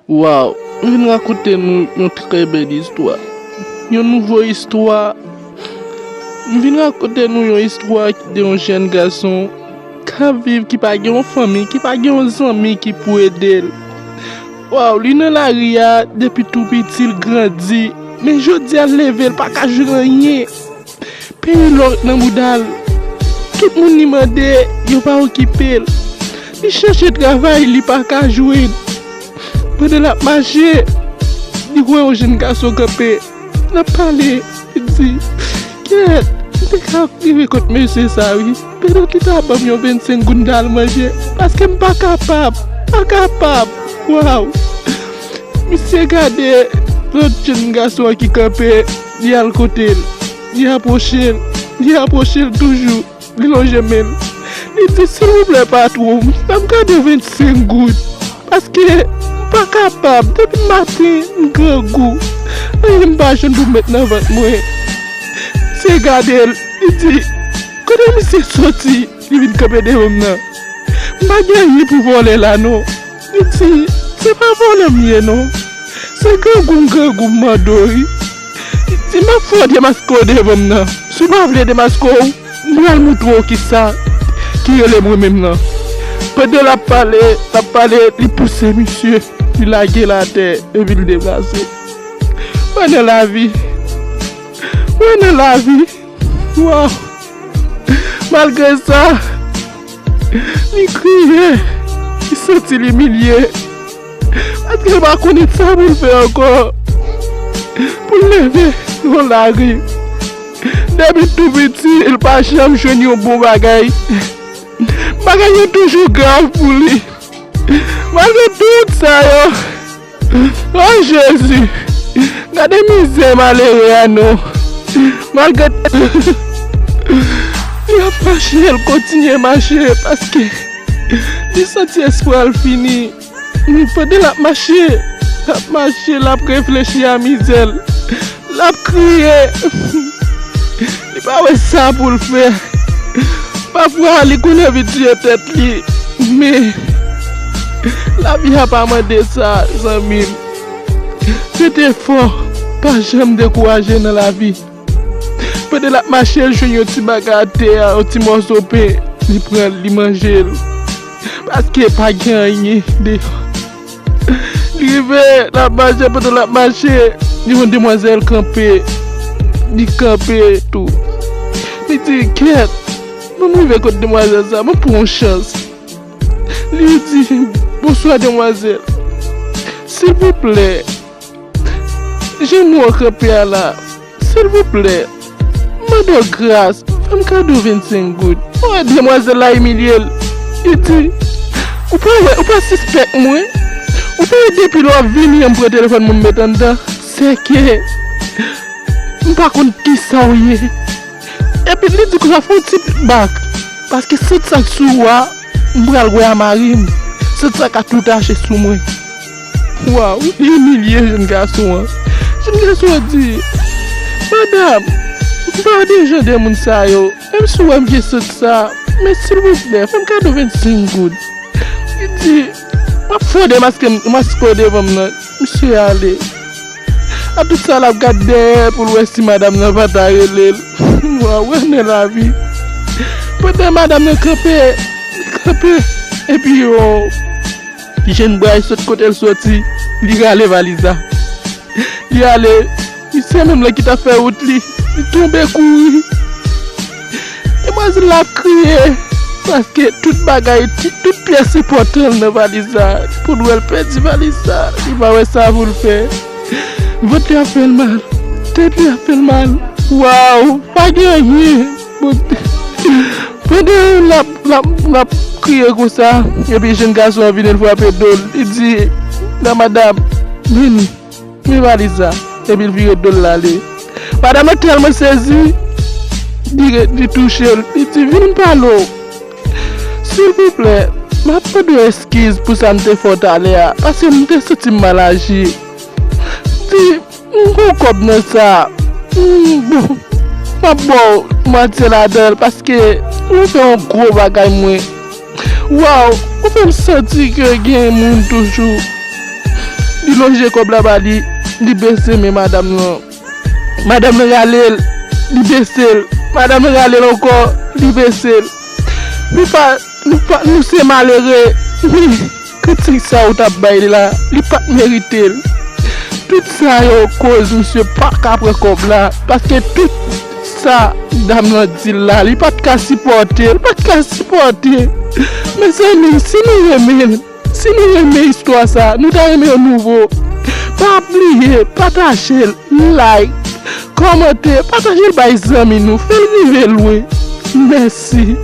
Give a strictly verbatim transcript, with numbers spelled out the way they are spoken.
Waw, m vin rakonte nou yon trè bèl istwa. Yon nouvo istwa. M vin rakonte nou yon istwa de yon jèn gason k ap viv, ki pa gen yon fanmi, ki pa gen yon zanmi ki pou ede l. Waw, li nan lari a depi tou piti, l grandi. Men jodi a, l leve, l pa ka jwenn anyen. Peyi lòk nan bouda l. Tout moun li mande, yo pa okipe l. Li chèche travay, li pa ka jwenn. Pandan l ap mache, li wè yon jèn gason kanpe. L ap pale, li di, "Kèt, m te ka rive kot mesye sa, wi. Petèt li ta ban m yon vennsenk goud m ta al manje, paske m pa kapab, pa kapab." Waw! Misye gade lòt jèn gason an ki kanpe, li al kote l, li apwoche l, li apwoche l toujou, li lonje men l. Li di, "Silvouplè, patwon, ban m kado vennsenk goud, paske m pa kapab, depi maten, m grangou, anyen m pa jwenn pou m met nan vant mwen." Misye gade l, li di, "Kote misye soti?" Li vin kanpe devan m nan. M pa gen anyen pou vòlè la, non. Li di, "Se pa vòlè m ye, non. Se grangou m grangou m mande w, wi." Li di, "M ap fè w demaske w devan m nan. Si w pa vle demaske w, m pral montre w kisa ki rele mwen menm nan." Pandan l ap pale, l ap pale, li pouse misye, li lage l atè, epi l deplase. Mwen nan lavi. Mwen nan lavi. Waw! Malgre sa, li kriye, li santi l imilye. Paske l pa konnen sa pou l fè ankò. Pou l leve nan lari. Depi tou piti, l pa janm jwenn yon bon bagay. Bagay yo toujou grav pou li. Malgre tout sa yo, o Jezi, gade mizè malere a non. Malgre li ap mache, l kontinye mache paske li santi espwa l fini. Men pandan l ap mache, l ap mache, l ap reflechi a mizè l. L ap kriye. Li pa wè sa pou l fè. Pafwa, li konn anvi tiye tèt li. Men, lavi a pa mande sa, zanmi m. Rete fò, pa janm dekouraje nan lavi. Pandan l ap mache, l jwenn yon ti bagay atè a, yon ti mòso pen. Li pran l, li manje l. Paske pa gen anyen deyò. Li rive, l ap mache, pandan l ap mache, li wè yon demwazèl kanpe. Li kanpe tou. Li di, "Kèt, ban m rive kot demwazèl sa, ban m pran yon chans." Li di, "Bonswa, demwazèl. Silvouplè, jan nou kanpe a la, silvouplè, m mande w gras, fè m kado vennsenk goud." Ou wè demwazèl la imilye l. Li di, "Ou pa wè, ou pa sispèk mwen? Ou pa wè depi lè w ap vini an, m pran telefòn mwen m met anndan? Sèke m pa konn kisa w ye." Epi li di konsa, "Fè yon ti bak, paske sant sa k sou ou a, m pral wè a mari m. Sant sa ka tou tache sou mwen." Waw, li imilye jèn gason an. Jèn gason an di, "Madanm, m pa de jan de moun sa yo. Menm si w wè m gen sant sa, men silvouplè, fè m kado vennsenk goud." Li di, "M ap fè w demaske m, maske w devan m nan." Misye ale. A tout sa, l ap gad dèyè pou l wè si madanm nan pa ta rele l. Waw, wè nan lavi. Pandan madanm nan kanpe, li kanpe, epi yon jèn bwa sot kote l soti, li rale valiz la. Li ale, misye menm lè ki t ap fè wout li, li tonbe kouri. Demwazèl la ap kriye, paske tout bagay, ti- tout pyès enpòtan l nan valiz la. Pou l wè l pèdi valiz la, li pa wè sa pou l fè. Vant li ap fè l mal, tèt li ap fè l mal. Waw, pa gen anyen. Bon, pandan l ap, l ap, l ap kriye konsa, epi jèn gason an vini, l frape do l. Li di, "Nan, madanm, vini." Men valiz la, epi l vire do l l ale. Madanm nan tèlman sezi, li re- li touche l. Li di, "Vin m pale w. Silvouplè, m ap mande w eskiz pou sa m te fè w talè a, paske m te santi m mal aji." Di, "M gon kòb nan sa. M, bon, m ap ba w mwatye ladan l, paske ou fè yon gwo bagay mwen." Waw, ou fè m santi ke gen moun toujou. lonje kòb la ba li, li bese men madanm nan. Madanm nan rale l, li bese l. Madanm nan rale l ankò, li bese l. Nou pa, nou pa, nou se malere. Men kritik sa ou t ap bay li la, li pa t merite l. Tout sa yo koz misye pa ka pran kòb la, paske tout sa dam nan di l la, li pa t ka sipòte, li pa t ka sipòte. Mezanmi, si nou renmen, si nou renmen istwa sa, nou ta renmen yon nouvo. Pa bliye pataje l, like, kòmante, pataje l bay zanmi nou, fè l rive lwen. Mèsi.